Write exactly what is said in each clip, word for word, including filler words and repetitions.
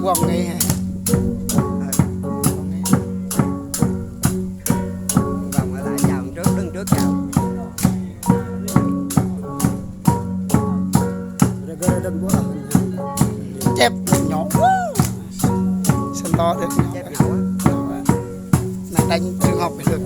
Còn nghe hả? Vòng lại chào trước, đứng trước chào. Chép nhỏ. Sân to được. Chép nhỏ á. Nó đánh trường học được.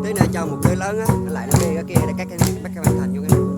Thế này chào một người lớn á, lại nó đi cái kia là cách, cách cái bàn thành vô cái.